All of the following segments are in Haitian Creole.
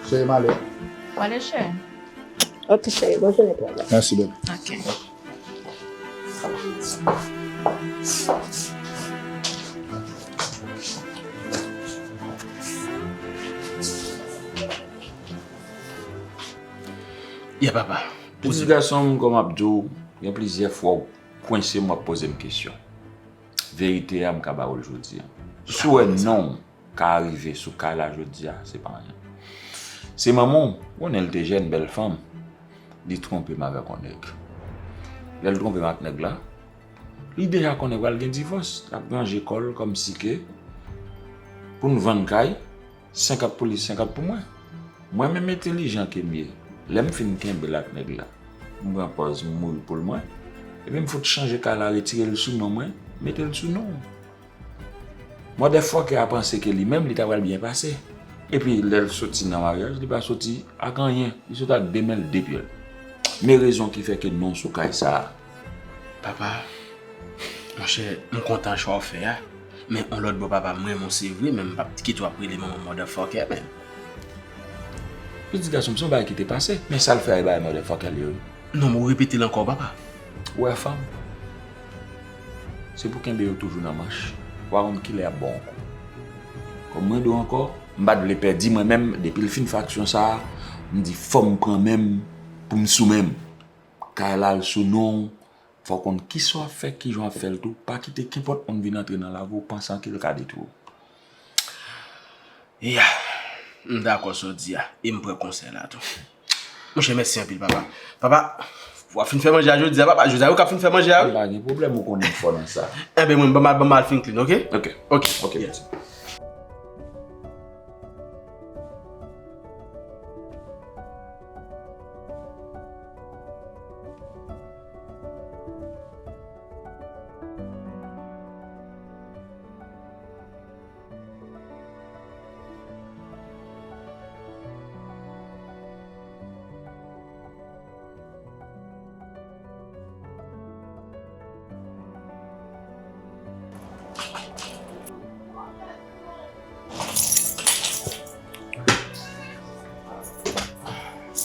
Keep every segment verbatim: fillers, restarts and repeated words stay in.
Cheri, m ale. W ale, cheri. Ok, cheri, bonjou, netwayaj. Mèsi, bebe. Ok. Ya papa. Pitit gason m, kòm ap di w, gen plizyè fwa w kwense m, w ap poze m kesyon. Verite a, m ka ba w l jodi a. Si w wè non w ka rive sou kay la jodi a, se pa anyen. Se manman w, ou konnen l te jèn, bèl fanm, li twonpe m avèk yon nèg. Lè l twonpe m ak nèg la, li deja konnen pral gen divòs, l ap ranje kò l kòmsi ke pou n vann kay, senkant pou li, senkant pou mwen. Mwen menm entelijan ke m ye, lè m fin kenbe l ak nèg la, m pran pòz m mouri pou l mwen, epi m fout chanje kay la, retire l sou non mwen, mete l sou non w. Motherfucker a panse ke li menm, li ta pral byen pase. Epi lè l soti nan maryaj, li pa soti ak anyen. Li soti ak de men l, de pye l. Men rezon ki fè ke non w sou kay sa a. Papa, monchè, m kontan chwa w fè a. Men yon lòt bò, papa, m renmen w se vre, men m p ap kite w ap rele manman motherfucker, men. Pitit gason m, se yon bagay ki te pase, men sa l fè a, e bagay motherfucker li ye, wi. Non, men w repete l ankò, papa. Ou wè fanm, se pou kenbe yo toujou nan manch. Ou pa konn kilè y ap ba w yon kou. Kòm mwen di w ankò, m pa t vle pèdi mwen menm, depi l fin fè aksyon sa a, m di fò m pran men m pou m sou men m. Kay la al sou non w, fò w konn kisa w ap fè, kijan w ap fè l tou. Pa kite kenpòt moun vin antre nan lavi w pansan ke l ka detwi w. Ya, m dakò sa w di a, e m pran konsèy la tou. Monchè, mèsi anpil, papa. Papa, w ap fin fè manje a jodi a, papa. Jodi a, ou k ap fin fè manje a, wi. Pa gen pwoblèm, ou konnen m fò nan sa. Enben, mwen, ban m al, ban m al fin clean, ok? Ok. Ok. Ok, yeah.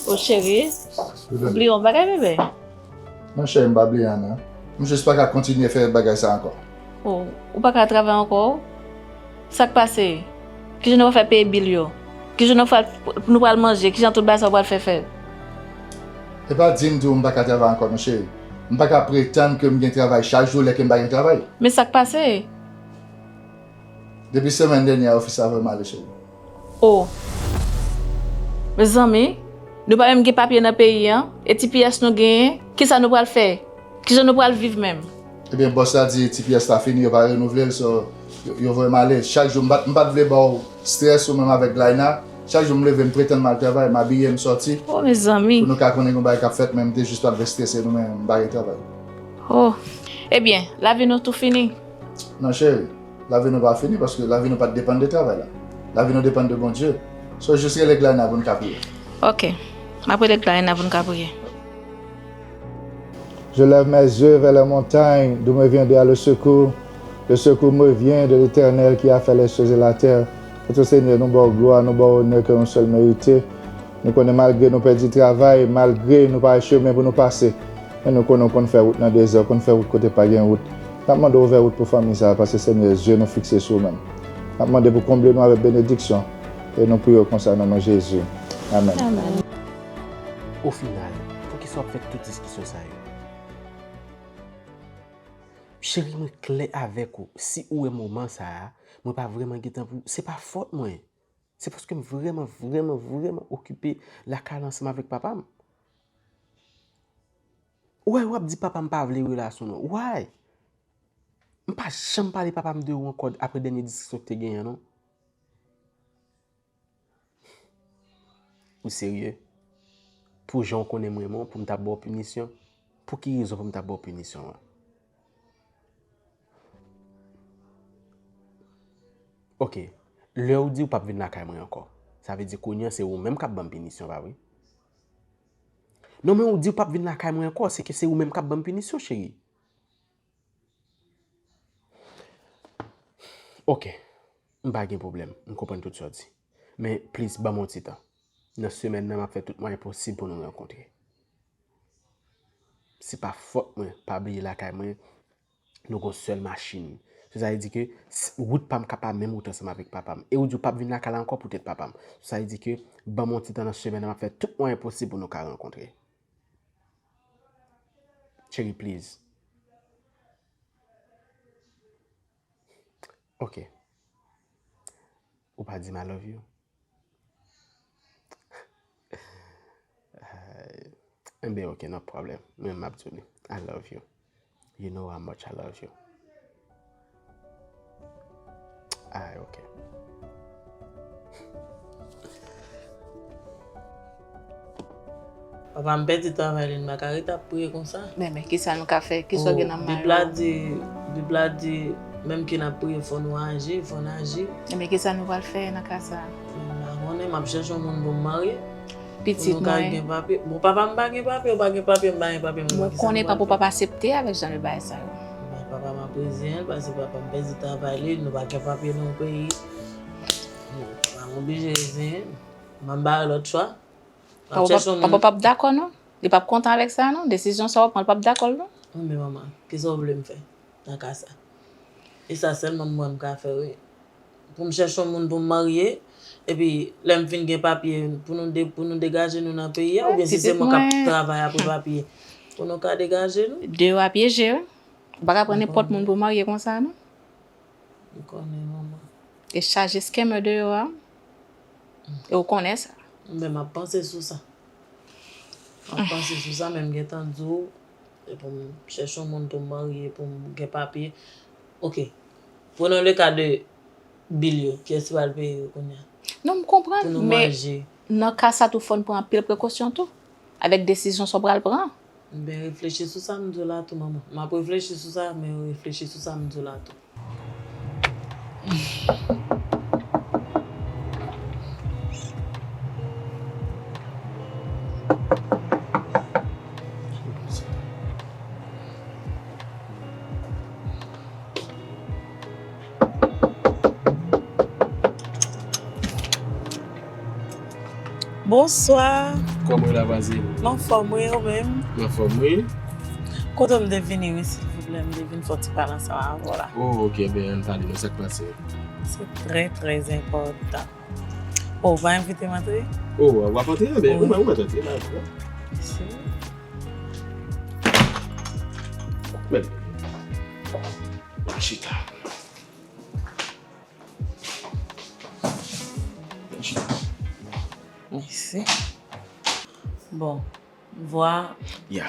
O cheri, ou bliye yon bagay, bebe? Non, cheri, m pa bliye anyen. M jis pa ka kontinye fè bagay sa ankò. O, ou pa ka travay ankò? Sa k pase? Kijan nou pral fè peye bil yo? Kijan nou pral, nou pral manje? Kijan tout bagay sa yo pral fè fèt? E pa di m di w m pa ka travay ankò non, cheri. M pa ka pretann ke m gen travay chak jou lè ke m pa gen travay. Men sa k pase? Depi semèn dènyè a, ofis la voye m ale, cheri. O! Mezanmi, nou pa menm gen papye nan peyi an, e ti pyès nou genyen, kisa nou pral fè? Kijan nou pral viv menm? Ebyen, bòs la di ti pyès la fini, yo pa renouvle l, so, yo, yo voye m ale. Chak jou, m pa t, m pa t vle ba w strès ou menm avèk Glaina. Chak jou m leve, m pretann m al travay, m abiye, m sòti. O, mezanmi. Pou nou ka konnen gen yon bagay k ap fèt, men m te jis pa t vle strese nou, men m pa gen travay. O! Ebyen, lavi nou tou fini? Non, cheri. Lavi nou pa fini, paske lavi nou pa t depann de travay la. Lavi nou depann de Bondye. So, jis rele Glaina pou n ka priye. Ok. M ap rele Glaina pou n ka priye. Je lève mes yeux vers les montagnes, d'où me viendra le secours. Le secours me vient de l'Éternel qui a fait les cieux et la terre. Notre Seigneur, nou ba w glwa, nou ba w onè ke nou sèl merite. Nou konnen malgre nou pèdi travay, malgre nou pa wè chemen pou nou pase, men nou konnen w konn fè wout nan dezè, w konn fè wout kote pa gen wout. N ap mande w ouvè wout pou fanmi sa a, paske Senyè, zye nou fikse sou ou menm. N ap mande pou w konble nou avèk benediksyon, e nou priye w konsa nan non Jezi. Amèn. Amèn. Ofinal, poukisa w ap fè tout diskisyon sa yo? Cheri, mwen klè avèk ou. Si ou wè moman sa a, mwen pa vrèman gen tan pou ou, se pa fòt mwen. Se paske m vrèman, vrèman, vrèman okipe lakay la ansanm avèk papa m. Ou wè, w ap di papa m pa vle relasyon nou. Why? M pa janm pale papa m de ou ankò apre dènye diskisyon ki te genyen an, non. Ou serye? Pou jan w konnen m renmen w, pou m ta ba w pinisyon? Pou ki rezon pou m ta ba w pinisyon an? Ok. Lè ou di ou p ap vin lakay mwen ankò, sa vle di kounye a se ou menm k ap ban m pinisyon, pa vre? Non, men ou di ou p ap vin lakay mwen ankò, se ke se ou menm k ap ban m pinisyon, cheri. Ok. M pa gen pwoblèm, m konprann tout sa w di. Men, please, ban m yon ti tan. Nan semèn nan, m ap fè tout mwayen posib pou nou rankontre. Se pa fòt mwen, pa bliye lakay mwen, nou gon sèl machin. So, sa vle di ke s- wout pa m ka pa menm wout ansanm avèk papa m. E ou di w p ap vin lakay la ankò poutèt papa m. So, sa vle di ke ban m yon ti tan nan semèn nan, m ap fè tout mwayen posib pou nou ka rankontre. Cheri, please. Ok. Ou pa di m I love you? Enben, ok, no problem. Mwen, m ap di w li. I love you. You know how much I love you. Alright, ok. Papa m pèdi travay li, m pa ka ret ap priye konsa. Men, men, kisa nou ka fè? Kisa w gen nan men w? Bib la di, Bib la di, menm ke n ap priye, fò nou aji, fò n aji. Men, men, kisa nou pral fè nan ka sa a? M pa konnen, m ap chèche yon moun pou m marye. Pitit mwen. Pou nou ka gen papye. Bon, papa m pa gen papye, ou pa gen papye, m pa gen papye, m pa konnen. Mwen konnen papa w p ap aksepte avèk jan de bagay sa yo. Men papa m ap reziyen l, paske papa m pèdi travay li, nou pa gen papye nan yon peyi. Papa m oblije reziyen l. M ap ba l lòt chwa. Papa w p ap dakò non. Li p ap kontan avèk sa non. Desizyon sa w pran, li p ap dakò l non. Wi, men manman, kisa w vle m fè nan ka sa? E sa sèlman mwen m ka fè, wi. Pou m chèche yon moun pou m marye, epi lè m fin gen papye, pou nou de, pou nou degaje nou nan peyi a, oubyen si se mwen k ap travay apre papye, pou nou ka degaje nou? De yo a pyeje, wi. Ou pa ka pran nenpòt moun pou w marye konsa non. M konnen, manman. E chaje scammer deyò a. E w konnen sa. Men m ap panse sou sa. M ap panse sou sa, men m gentan di w, e pou m chèche yon moun pou m marye, pou m gen papye. Ok. Prenons le cas de bil yo. Kiyès ki pral peye yo kounye a? Non, m konprann, men nan ka sa tou, fò n pran anpil prekosyon tou, avèk desizyon sa w pral pran. Enben, reflechi sou sa m di w la tou, manman. M ap reflechi sou sa, men reflechi sou sa m di w la tou. Bonswa. Kòman w ye la, vwazin? M anfòm, wi, ou menm? M anfòm, wi. Kote m te vini, wi, silvouplè, m te vin fè yon ti pale ansanm avè w la. Oh, ok, ben, ann pale non, sa k pase? Se trè, trè enpòtan. Oh, ou pa envite m antre? Oh, w ap antre, ben, ou mèt antre la, wi. Mèsi. Men, chita. Mèsi. Bon, vwa. Ya.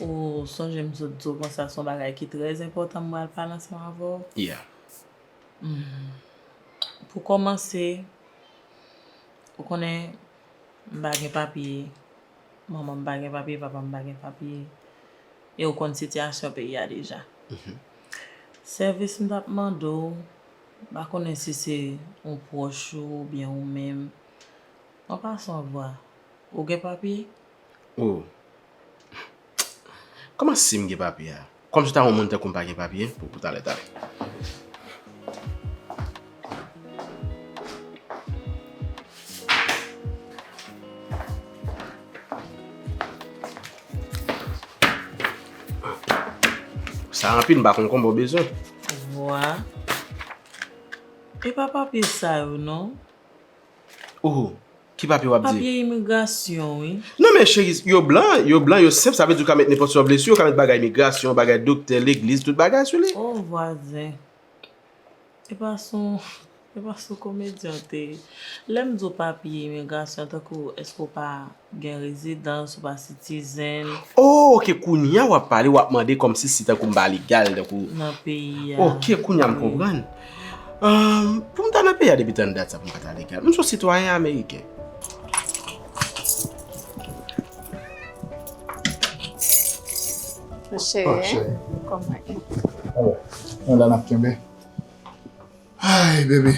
Ou sonje m sot di w konsa se yon bagay ki trè enpòtan m pral pale ansanm avè w. Ya. Hmm. Pou kòmanse, ou konnen m pa gen papye. Manman m pa gen papye, papa m pa gen papye. E ou konn sitiyasyon peyi a deja. Mhm. Sèvis m t ap mande w, m pa konnen si se yon pwòch ou oubyen ou menm. An pasan, vwa, ou gen papye? Oh. Kòman si m gen papye a? Kòmsi w ta wè yon moun tankou m pa gen papye? Pou, pou talè, talè. Sa anpil, m pa konn konbyen w bezwen. Vwa. E pa papye sa yo, non. Oh, ki papye w ap di? Papye imigrasyon, wi. Non, men cheri, yo blan, yo blan, yo senp, sa vle di w ka met nenpòt sa w vle sou yo, w ka met bagay imigrasyon, bagay doktè, legliz, tout bagay sou li. Oh, vwazen. E pa sou, e pa sou komedyan w te ye. Lè m di w papye imigrasyon, tankou èske w pa gen rezidans, ou pa sitizen. Oh, ok, kounye a w ap pale, w ap mande kòmsi si tankou m pa legal, tankou. Nan peyi a. Ok, kounye a m konprann. Ahn, pou m ta nan peyi a depi tann dat sa pou m pa ta legal. M se yon sitwayen ameriken. Cheri, oh, cheri, kòman ye? Alò, nou la n ap kenbe. Ay, baby.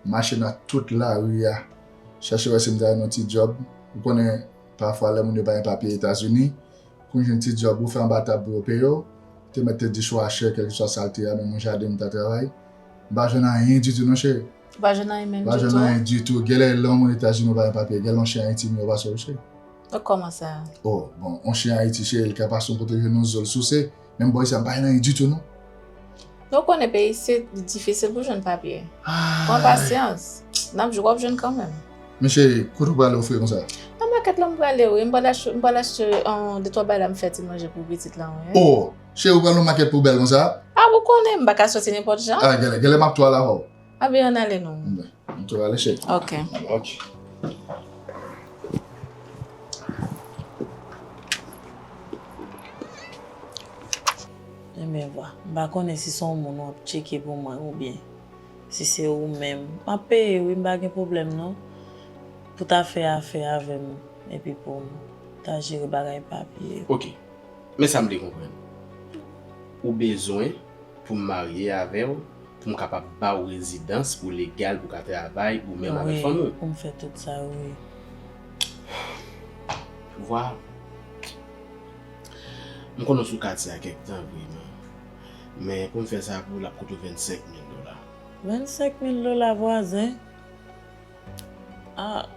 Mache nan tout lari a. Chache wè si m ta jwenn yon ti djòb. Ou konnen, pafwa, lè moun yo pa gen papye Etazini, pou jwenn ti djòb, ou fè anba tab pou yo peye w. Te mèt te dishwasher, kèlkeswa sa l te ye a, men mwen jaden m ta travay. M pa jwenn anyen ditou non, cheri. Ou pa jwenn anyen menm ditou? M pa jwenn anyen ditou. Genlè lè yon moun Etazini ou pa gen papye, genlè yon chen Ayiti m yo pase w, cheri. Kòman sa? Oh, bon, yon chen Ayiti, cheri, li ka pase yon kote jwenn yon zo l souse. Menm bò isi a, m pa jwenn anyen ditou non. Nou konnen peyi isit, li difisil pou jwenn papye. Pran pasyans. N ap jwenn, w ap jwenn kanmenm. Men cheri, kote w prale ou fre konsa? Nan makèt la m prale wi, m pral achte, m pral achte, um, de twa bagay la m fè ti manje pou pitit la wi. Oh, cheri, ou pral nan makèt pou bèl konsa? Ah, ou konnen, m pa ka soti nenpòt jan. Ah, genlè, genlè m ap tou al avè w. Anben, ann ale non. Anben, m tou ale, cheri. Ok. Ok. Enben vwa, m pa konnen si se yon moun w ap tcheke pou mwen oubyen si se ou menm. M ap peye wi, m pa gen pwoblèm non. Pou ta fè afè avè m epi pou m ta jere bagay papye yo. Ok. Men sa m vle konprann. Ou bezwen pou m marye avè w, pou m kapab ba w rezidans pou legal, pou w ka travay ou menm avèk fanmi w. Wi, pou m fè tout sa, wi. Vwa, m konnen w sou katye a kèk tan vre, men, men pou m fè sa pou w, l ap koute w vennsenk mil dola. Vennsenk mil dola, vwazen? Ah,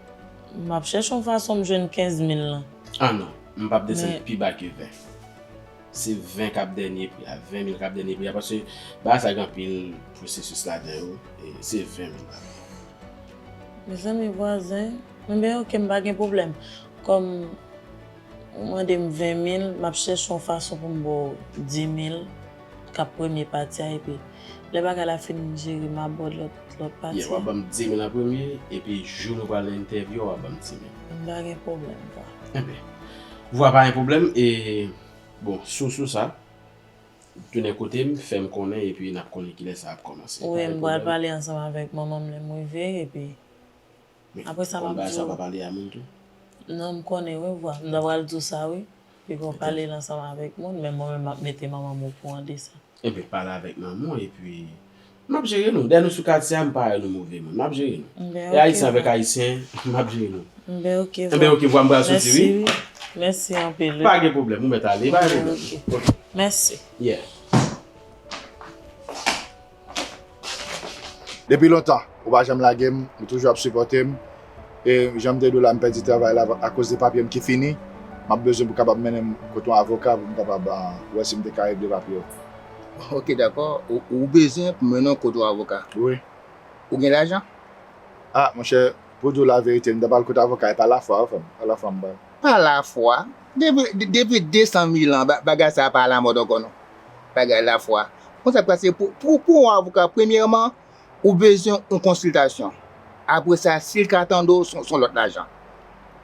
m ap chèche yon fason m jwenn kenz mil lan. Ah non, m p ap desann pi ba ke ven. Se ven k ap dènye pri a, ven mil k ap dènye pri a, paske bagay sa gen anpil pwosesis ladan yo, e se ven mil la. Mezanmi, vwazen, enben ok, m pa gen pwoblèm. Kòm ou mande m ven mil, m ap chèche yon fason pou m ba w di mil k ap premye pati a, epi lè bagay la fin jere, m ap ba w lòt, lòt pati a. Yeah, w ap ban m di mil an premye, epi jou nou pral nan entèvyou a, w ap ban m di mil. M pa gen pwoblèm, vwa. Enben, vwa pa gen pwoblèm, e, bon, sou, sou sa, tounen kote m, fè m konnen, epi n ap konnen kilè sa ap kòmanse. Wi, m pral pale ansanm avèk manman m lè m rive, epi apre sa, m ap di w. Ou konn bagay sa w pa pale a moun tou? Non, m konnen, wi, vwa. M ta pral di w sa, wi. Epi w pale l ansanm avèk moun, men mwen menm, m ap mete manman m okouran de sa. Enben, pale avèk manman w, epi m ap jere nou. Dèyè nou sou katye a, m pa wè nou move moun. M ap jere nou. E ayisyen avèk ayisyen, m ap jere nou. Enben, ok, vwa. Enben, ok, vwa, m pral soti, wi. Mèsi, wi. Mèsi anpil, wi. Pa gen pwoblèm, ou mèt ale, pa gen pwoblèm. Ok. Mèsi. Yeah. Depi lontan, ou pa janm lage m, ou toujou ap sipòte m. E jan m te di w la, m pèdi travay la akoz de papye m ki fini. M ap bezwen pou kapab mennen m kote yon avoka pou m kapab, ah, wè si m te ka regle papye yo. Ok, dakò. Ou, ou bezwen pou mennen w kote yon avoka? Wi. Ou gen lajan? Ah, monchè, pou di w laverite, m ta pral kote avoka, e pa lafwa, wi, frè m. Pa lafwa m bay. Pa lafwa? Depi, de-, depi de san mil an, ba-, bagay sa a pa alamòd ankò, non. Bagay lafwa. Konsa k pase pou, pou, pou yon avoka, premyèman, ou bezwen yon konsiltasyon. Apre sa, si l ka tande w, se yon, se yon lòt lajan.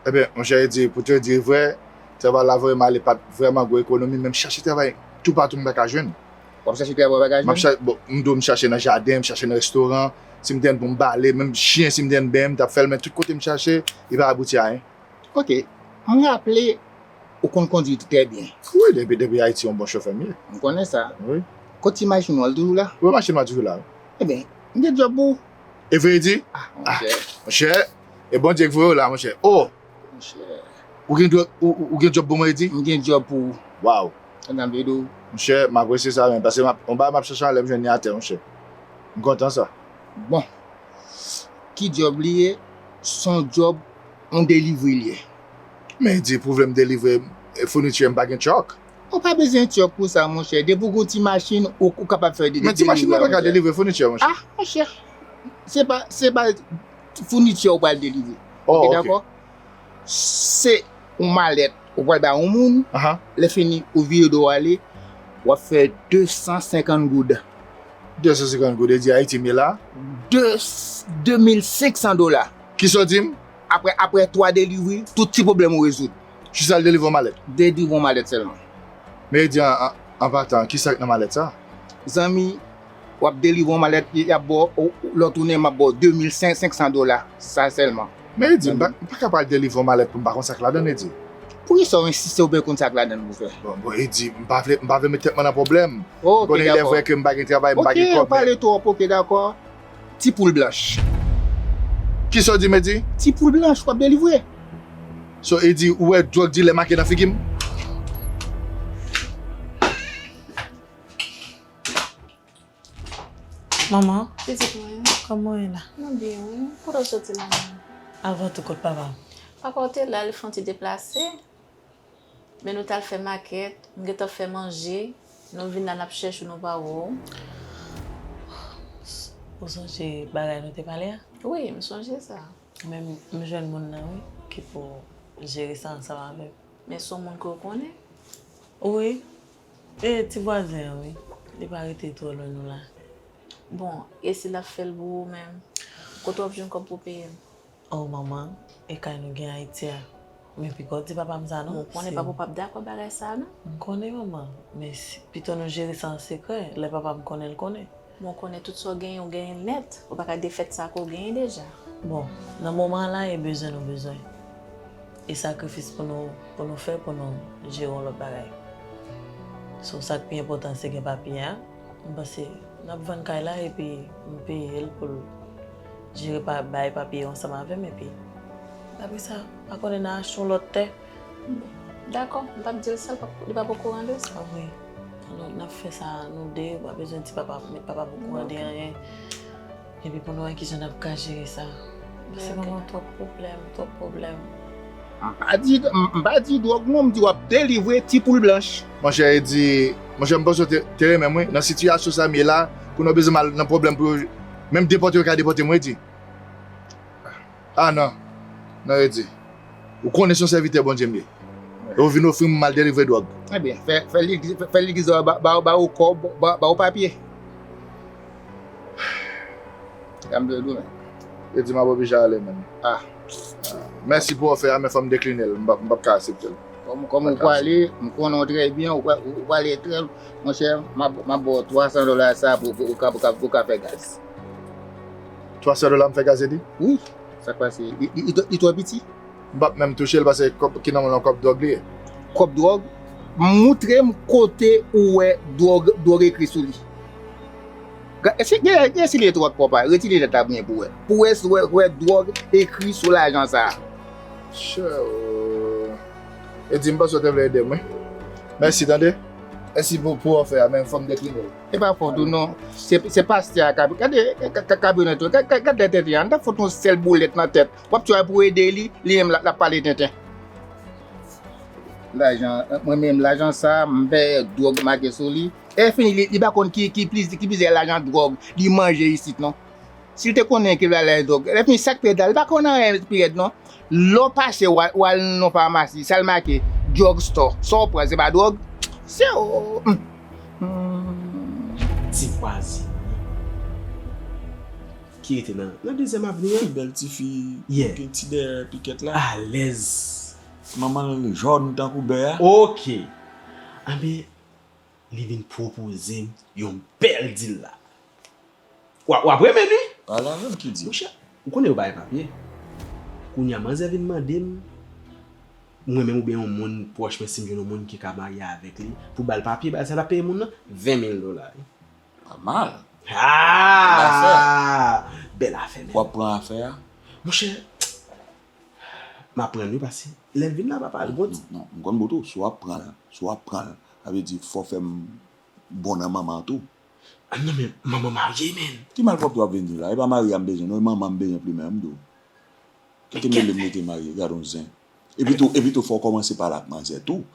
Ebyen, monchè, e di, pou te di vrè, travay la voye m ale pa t vrèman gwo ekonomi, men m chache travay toupatou m pa ka jwenn. W ap chache travay w pa ka jwenn? M ap chache, bon, m di w m chache nan jaden, m chache nan restoran, si m te jwenn pou m bale, menm chyen, si m te jwenn benyen, m t ap fè l, men tout kote m chache, li pa abouti a anyen. Ok, m raple ou konn kondui trè byen. Wi, depi, depi Ayiti, yon bon chofè m ye. M konnen sa. Wi. Kot ti machin ou an, l toujou la? Wi, machin mwen toujou la, wi. Ebyen, m gen djòb pou ou. E vre, e di? Ah, monchè. Ah, monchè, e Bondye k voye w la, monchè. Oh! Monchè. Ou gen djòb, ou, ou, ou gen djòb pou mwen, e di? M gen djòb pou ou. Waw. Sa m vle di w. Monchè, m apresye sa, men, paske m ap, yon bagay m ap chache a, lè m jwenn li atè, monchè. M kontan sa. Bon. Ki djòb li ye? Se yon djòb, yon delivri li ye. Men di pou vle m delivre, eh, founiti, m pa gen truck. Ou pa bezwen truck pou sa, monchè. Depi w gen yon ti machin, ou, ou kapab fè de, de, delivri a, monchè. Men ti machin mwen pa ka delivre founiti, monchè. Ah, monchè. Se pa, se pa founiti ou pral delivre. Oh, ok, ok. Dakò? Se yon malèt ou pral bay yon moun, lè fini ou vire do w ale, w ap fè de san senkant goud. De san senkant goud, e di Ayiti m ye la? De, de mil senk san dola. Kisa w di m? Apre, apre twa delivri, tout ti pwoblèm ou rezoud. Jis al delivre yon malèt? Delivre yon malèt sèlman. Men e di an, an, an patan, kisa k nan malèt sa? Zanmi, w ap delivre yon malèt, y ap ba w, lè w tounen, m ap ba w de mil senk san dola. Sa sèlman. Men Edi, m pa, m pa ka pral delivre yon malèt pou m pa konn sa k ladan l, Edi. Poukisa w ensiste ou byen konn sa k ladan l pou w fè? Bon, bon, Edi, m pa vle, m pa vle met tèt mwen nan pwoblèm. M konnen lè vre ke m pa gen travay, m pa gen kòb, men. Ok, ou pale twòp, ok, dakò. Ti poul blanch. Kisa w di m, Edi? Ti poul blanch, w ap delivre. So, Edi, ou wè drug dilè make nan figi m? Manman, pitit mwen, kòman w ye la? Nou byen, wi. Kote w soti la menm? Avan tou, kot papa m? Papa w te la, li fè yon ti deplase. Men nou t al fè makèt, m gentan fè manje. Nou vin la, n ap chèche w, nou pa wè w. Ou sonje bagay nou te pale a? Wi, m sonje sa. Men m, m jwenn moun nan, wi, ki pou jere sa ansanm avè m. Men se yon moun ke w konnen? Wi. E ti vwazen an, wi. Li pa rete twò lwen nou la. Bon, e si l ap fè l pou ou menm? Kote w ap jwenn kòb pou peye l? Oh, manman, e kay nou gen Ayiti a. Men pika w di papa m sa non. Bon, ou konnen papa w p ap dakò bagay sa non. M konnen, manman, men si, pito nou jere sa an sekrè. Lè papa m konnen, l konnen. Bon, ou konnen tout sa w genyen, ou genyen l nèt. Ou pa ka defèt sa ke w genyen deja. Bon, nan moman an la, e bezwen nou bezwen. E sakrifis pou nou, pou nou fè, pou nou jere yon lòt bagay. So, sa k pi enpòtan, se gen papye a. M panse n ap vann kay la, epi m peye l pou l jere pa, bay papye yo ansanm avè m, epi apre sa, pa konnen n a achte yon lòt tè. Dakò, m p ap di l sa, l p ap, li p ap okouran de sa. Ah wi. Alò, n ap fè sa nou de, ou pa bezwen di papa, met papa m okouran de anyen. Epi pou nou wè kijan n ap ka jere sa. Paske manman, twòp pwoblèm, twòp pwoblèm. M pa di, m, m pa di dwòg non, m di w ap delivre ti poul blanch. Monchè, Edi, monchè, m panse w te, te renmen m, wi. Nan sitiyasyon sa m ye la, kounye a w bezwen m al nan pwoblèm pou yo, menm depòte yo ka depòte m, wi, Edi. Ah non. Non, Edi. Ou konnen se yon sèvitè Bondye m ye. E w vin ofri m m al delivre dwòg. Ebyen, fè, fè legliz, fè, fè legliz ba, ba, ba w kòb, ba, ba w papye. Sa m te di w, men. Edi, m ap oblije ale, men. Ah. Mèsi pou ofè a, men fò m dekline l. M p ap, m p ap ka aksepte l. Kòm, kòm ou prale, m konnen w trè byen, ou pra-, ou prale trè, monchè, m ap, m ap ba w twa san dola sa pou, pou, pou ka, pou ka, pou ka fè gaz. Twa san dola m fè gaz, Edi? Wi. Sa k pase? Li, li, li twò, li twò piti? M p ap menm touche l paske kòb ki nan men l, yon kòb dwòg li ye. Kòb dwòg? Moutre m kote ou wè dwòg, dwòg ekri sou li. Ga-, èske gen, gen si li twò twò pa? Retire nèt la byen pou wè. Pou wè, wè, wè dwòg ekri sou lajan sa a. Sure. Edi, m panse w te vle ede m, wi. Mèsi, tande. Mèsi pou, pou ofè a, men fò m dekline l. E pa fòt ou non. Se, se pastè a k ap, gade, ka, ka, ka, kabyonèt yo. Gade, gade, gade lè tenten an. Li t ap fout yon sèl boulèt nan tèt. W ap tchway pou ede li, li menm l ap, l ap pale tenten. Lajan, mwen menm, lajan sa a, m pè dwòg make sou li. E fini, li, li pa konn ki, ki pliz-, ki plizyè lajan dwòg li manje isit non. Si l te konnen ke l al dwòg, lè fini sa k pi rèd la, li pa konn anyen pi rèd non. Lè w pase, w al, w al nan yon famasi, sa l make, drug store. Sa w pran, se pa dwòg? Se, o, hmm. Hmm. Ti vwazin. Ki rete nan, nan dezyèm avni an? Bèl tifi, yeah, gen ti dèyè pikèt la. Alèz. Manman l jòn tankou bè a. Ok. Anben, li vin pwopoze m yon bèl deal la. W ap, w ap renmen l, wi. Pale avè m, ki deal? Monchè, ou konnen yo bay papye. Kounye a, manzè vin mande m, mwen menm oubyen yon moun pwòch mwen, si m jwenn yon moun ki ka marye avèk li, pou ba l papye, bagay sa l ap peye moun nan ven mil dola, wi. Pa mal. Ah! Bèl afè. Bèl afè, men. W ap pran afè a? Monchè, m ap pran l, wi, paske lè l vin la, papa, l gon ti. Non, non, non, m konn bout ou, si w ap pran l, si w ap pran l, sa vle di fò w fè m bon nan manman an tou. Ah, non, men manman marye, men. Ki malpwòpte w ap vin di la? E pa mari a m bezwen, non, e manman m bezwen plimen an, m di w. Kite mele m rete marye, gad on zen. Epi tou, epi tou, fò w kòmanse pale ak manzè tou.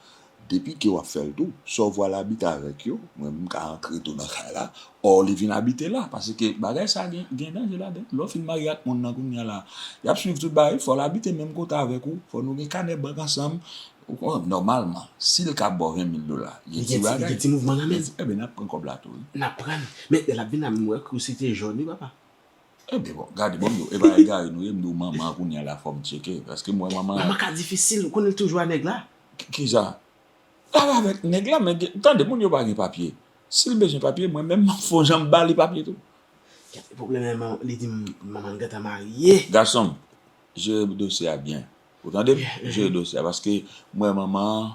Depi ke w ap fè l tou, sa w vwa l abite avèk yo, mwen, m ka antre tou nan kay la, ò, li vin abite la, paske bagay sa gen, gen danje ladan l. Lè w fin marye ak moun nan kounye a la, y ap swiv tout bagay, fò l abite menm kote avèk ou, fò nou gen kanè bank ansanm. Ou konprann? Nòmalman, si l ka ba w ven mil dola, gen ti bagay. Li gen ti, li gen ti mouvman nan men l. Ebyen, n ap pran kòb la tou, wi. N ap pran l. Men lè l ap vin la, m wè ke w se te jòn, wi, papa. Ebyen, bon, gade, bon, m di w, e pa egare nou ye, m di w manman an kounye a la, fò m tcheke, paske m wè manman an. Manman ka difisil, ou konnen l toujou a nèg la. Ki, kisa? L ap avèk nèg la, men gen, tande, moun yo pa gen papye. Si l bezwen papye, mwen menm, m ap fè yon jan m ba li papye tou. Gade pwoblèm nan, li di m manman l gentan marye. Gason m, jere dosye a byen. Ou tande m? Jere dosye a, paske m wè manman an,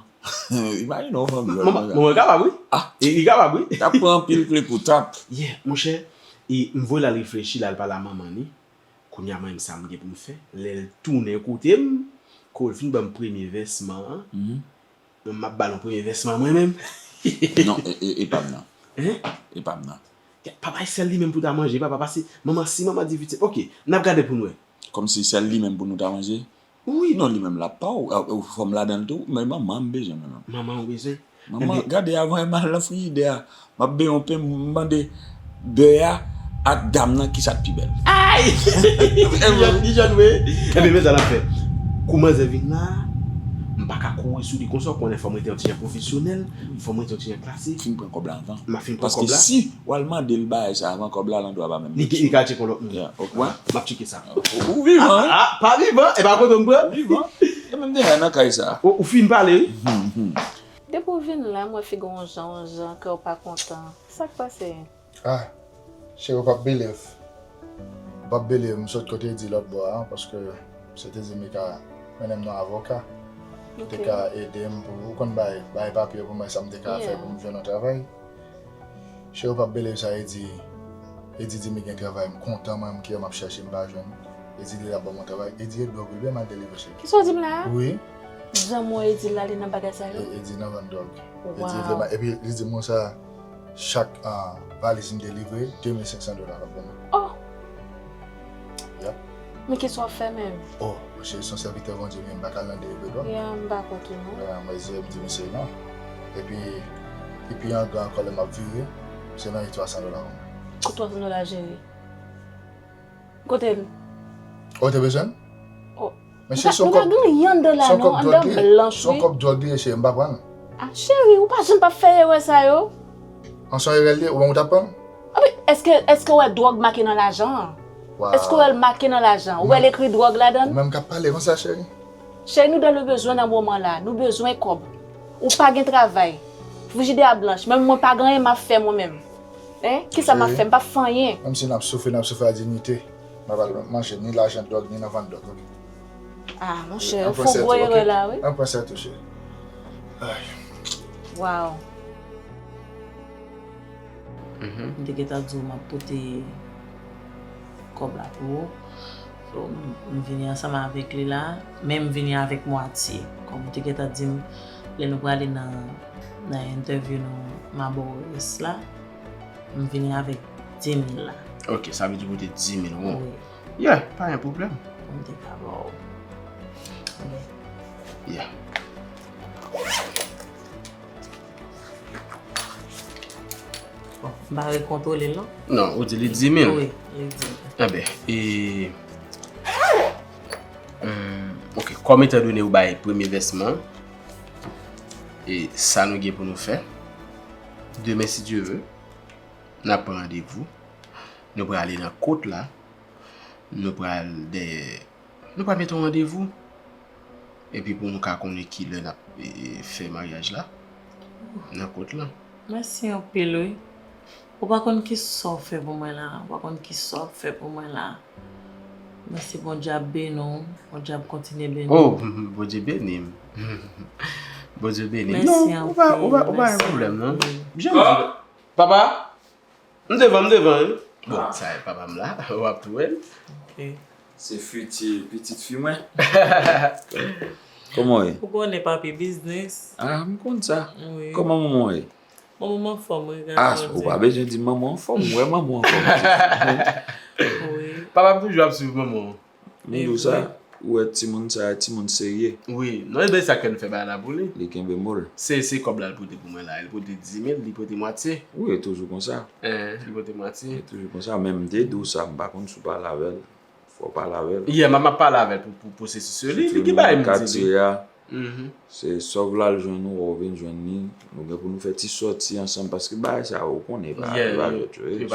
imajine w fanm jòn konsa. Manman, manman kapab, wi. Ah. Li, li kapab, wi. T ap pran anpil kle pou tap. Yeah, monchè, e m voye l al reflechi, l al pale a manman li. Kounye a, mwen menm, sa m gen pou m fè? Lè l tounen kote m, kou l fin ban m premye vèsman an, mwen, m ap ba l yon premye vèsman mwen menm. Non, e, e, e pa m nan. Hein? E pa m nan. Papa, e sèl li menm pou ta manje, papa, pase manman, si manman di pitit, oke, n ap gade pou n wè. Kòmsi sèl li menm pou nou ta manje? Wi, non, li menm l ap pa w, fò m ladan l tou, men manman m bezwen mwen menm. Manman w bezwen? Manman, gade, avan m al nan frijidè a, m ap benyen yon pen, m mande bè a ak dam nan kisa k pi bèl. Ay! Li jèn, li jèn, wi. Enben, men sa n ap fè. Kou manzè vin la, m pa ka kouri sou li konsa, ou konnen fò m rete yon ti jan pwofesyonèl, fò m rete yon ti jan klasik. Fin pran kòb la anvan. M ap fin pran kòb la. Paske si w al mande l bagay sa avan kòb la, landwa pa menm. Li, li ka tcheke yon lòt moun. Yeah, ok. Wè, m ap tcheke sa. Ou, ou vivan, wi. Ah, ah, pa vivan, e pa kote m pran. Ou vivan. E menm dèyè nan kay sa. Ou, ou fin pale, wi. Depi w vin la, m wè figi w yon jan, yon jan, kè w pa kontan. Sa k pase? Ah, cheri, w p ap believe. W p ap believe, m sot kote Edi lòt bò a, paske misye te di m li ka mennen m nan avoka. Li te ka ede m pou, ou konn bay, bay papye pou mwen, sa m te ka fè pou m jwenn yon travay. Cheri, w p ap believe sa Edi, Edi di m li gen travay, m kontan, mwen menm ki m ap chèche, m pa jwenn. Edi di l ap ban m yon travay, Edi e dwòg, li byen mal delivre, cheri. Kisa w di m la a? Wi. Jan m wè Edi la, li nan bagay sa yo? E, Edi nan vann dwòg. Edi vle mal, epi li di m konsa, chak, ah, valiz m delivre, de mil senk san dola l ap ban mwen. Oh! Yep. Men kisa w ap fè menm? Oh, monchè, se yon sèvitè Bondye m ye, m pa ka al nan delivre dwòg. Ya, m pa kont ou non. Ya, mwen zen, m di misye non. Epi, epi angra ankò lè m ap vire, se nan twa san dola ban mwen. Kot twa san dola, cheri? Kote l? Ou te bezwen l? Oh. Men cheri, se yon kòb, se yon kòb dwòg li ye. Se yon kòb dwòg li ye, cheri, m pa pran l. Ah, cheri, ou pa janm p ap fè erè sa yo. An se yon erè l ye, ou menm ou t ap pran l? Anben, èske, èske w wè dwòg make nan lajan an? Èske w wè l make nan lajan? Ou wè l ekri dwòg ladan l? Ou menm k ap pale konsa, cheri. Cheri, nou dans le besoin nan moman la. Nou bezwen kòb. Ou pa gen travay. Frijidè a blanch. Menm mwen pa gen anyen m ap fè mwen menm. Hein? Kisa m ap fè? M p ap fè anyen. Menm si n ap soufri, n ap soufri ak diyite. M ap al manje ni lajan dwòg, ni nan vann dòg, oke? Ah, monchè, ou fè yon gwo erè la, wi. Ann pran sèt, oke? Ann pran sèt, oke? Ay. Wow. Mhm. M te gentan di w m ap pote kòb la pou ou. So, m, m vini ansanm avèk li la, men m vini avèk mwatye. Kòm ou te gentan di m, lè nou prale nan, nan entèvyou nou, m a ba w rès la, m vini avèk di mil la. Ok, sa vle di w pote di mil won. Wi. Yeah, pa gen pwoblèm. M te ka ba w. Yeah. Bon, m pa rekontwole l non. Non, ou di li di mil. Wi, li di mil. Enben, e, hmm, ok, kòm etandone ou bay premye vèsman, e sa nou gen pou nou fè, demen, si Dye ve, n ap pran randevou. Nou prale nan kot la. Nou pral dèyè, nou pral mete yon randevou. Epi pou nou ka konnen ki lè n ap, e, fè maryaj la nan kot lan. Mèsi anpil, wi. Ou pa konn ki sa w fè pou mwen la. Ou pa konn ki sa w ap fè pou mwen la. Mèsi, Bondye ap beni w. Bondye ap kontinye beni w. Oh, Bondye beni m. Bondye beni m. Non, ou pa, ou pa, ou pa gen pwoblèm, non. Janm di, papa, m devan, m devan, wi. Bon, sa e papa m la, w ap tou wè l. Ok. Se fiti pitit fi mwen. Kòman w ye? Ou konnen papi biznis. Ah, m konn sa. Wi. Kòman manman w ye? Manman m anfòm, wi. Ah, ou pa bezwen di manman w anfòm, m wè manman w anfòm. Wi. Papa m toujou ap swiv manman w. M di w sa, ou wè timoun sa, timoun serye. Wi, non, e ben sa k fè n fè bagay la pou li. Li kenbe mo l. Se, se kòb la l pote pou mwen la. Li pote di mil, li pote mwatye. Wi, e toujou konsa. Eh, li pote mwatye. E toujou konsa, men m te di w sa, m pa konn si w pale avè l. Fò w pale avè l. Yeah, m ap pale avè l pou, pou pwosesis yo. Li, li gen bagay m di li. Sitou nou nan katye a, se sòv l al jwenn ou, ou vin jwenn li. Nou gen pou nou fè ti sòti ansanm, paske bagay sa yo, ou konnen, e pa, e pa jwèt yo ye.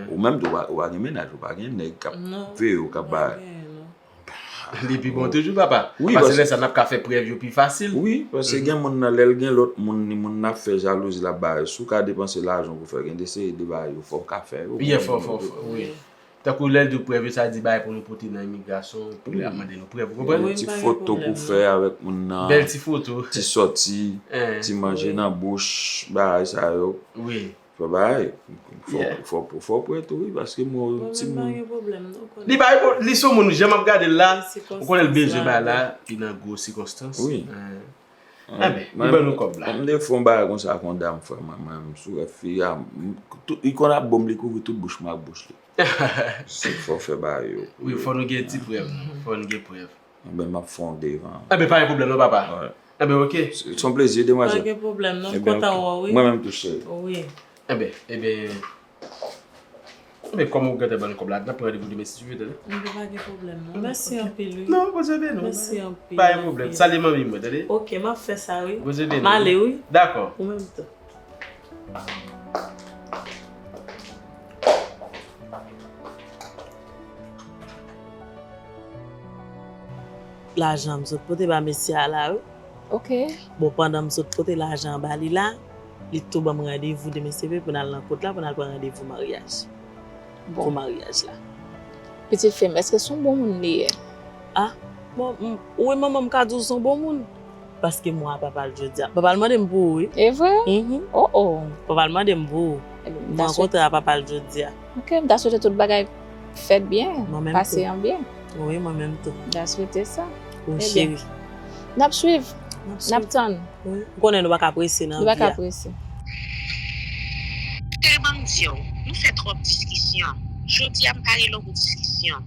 Ou menm tou, ou pa, ou pa gen mennaj, ou pa gen nèg k ap veye w, k ap ba. Li pi bon toujou, papa. Wi, paske lè sa n ap ka fè prèv yo pi fasil. Wi, paske gen moun nan, lè l gen lòt moun, ni moun nan ap fè jalouzi, l ap ba yo. Si w ka depanse lajan pou fè gen de seri de bagay yo, fò w ka fè yo. Yeah, fò, fò, fò, wi. Tankou lè l di w prèv yo, sa di bagay pou nou pote nan imigrasyon, pou lè y ap mande nou prèv, ou konprann? Ti foto pou fè avèk moun nan. Bèl ti foto. Ti sòti, ti manje nan bouch, bagay sa yo. Wi. Fò bagay, fò, fò, fò w prè tou, wi, paske mwen, timoun. Li bay, li sou moun, jan m ap gade l la, ou konnen l bezwen bagay la, li nan gwo sikonstans. Wi. Eh. Enben, li ban nou kòb la. M te fè yon bagay konsa ak yon dam, frè mwen, mwen, m sou wè fi a, m, tout, li konn ap bon m, li kouvri tout bouch mwen ak bouch li. Se fò fè bagay yo. Wi, fò nou gen ti prèv. Fò nou gen prèv. Enben, m ap fè yon devan. Enben, pa gen pwoblèm non, papa. Enben, oke. Se, se yon plezi, demwazèl. Pa gen pwoblèm non, m kontan wè w, wi. Mwen menm tou, cheri. Wi. Enben, enben, enben, kòm ou gentan ban n kòb la, n ap pran randevou demen si Dye vle, tande. Enben, pa gen pwoblèm non. Mèsi anpil, wi. Non, Bondye beni w. Mèsi anpil. Pa gen pwoblèm. Salye manmi mwen, tande. Oke, m ap fè sa, wi. Bondye beni w. M ale, wi. Dakò. Ou menm tou. Lajan m sot pote ba mesye a la, wi. Ok. Bon, pandan m sot pote lajan an ba li la, li tou ban m randevou demen si Dye vle pou n al nan kot la, pou n al pran randevou maryaj. Bon. Pou maryaj la. Pitit fi m, èske se yon bon moun li ye? Ah, bon, m, wi, manman, m ka di w se yon bon moun. Paske m wè papa l jodi a. Papa l mande m pou ou, wi. E vre? Mhm. Oh, oh. Papa l mande m pou ou. Ebyen, m ta swete. M rankontre a papa l jodi a. Ok, m ta swete tout bagay fèt byen, pase an byen. Wi, mwen menm tou. M ta swete sa. Wi, cheri. N ap swiv. N ap tann. Wi. Ou konnen nou pa ka prese nan vi a. Nou pa ka prese. Cheri, ban m di w, nou fè twòp diskisyon. Jodi a, m pa rele w pou diskisyon.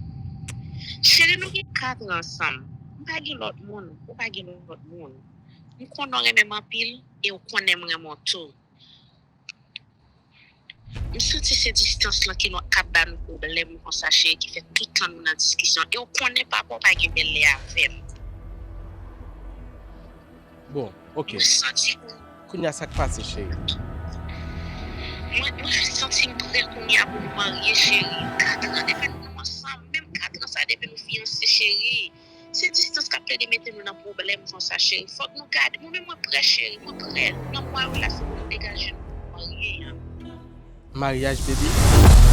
Cheri, nou gen kat an ansanm. M pa gen lòt moun, ou pa gen lòt moun. M konnen w renmen m anpil, e w konnen m renmen w tou. M santi se distans lan ki nou, k ap ba nou pwoblèm konsa, cheri, ki fè tout tan nou nan diskisyon. E w konnen papa w pa gen bèl lè avè m. Bon, ok. Mwen santi. Kounye a, sa k pase, cheri? Mwen, mwen jis santi m prè kounye a pou nou marye, cheri. Kat an depi nou ansanm, menm kat an sa depi nou fiyanse, cheri. Se distans k ap plede mete nou nan pwoblèm konsa, cheri. Fòk nou gade. Mwen menm, mwen prè, cheri. Mwen prè. Nan mwa yo la, se pou nou degaje nou pou nou marye an. Maryaj, baby?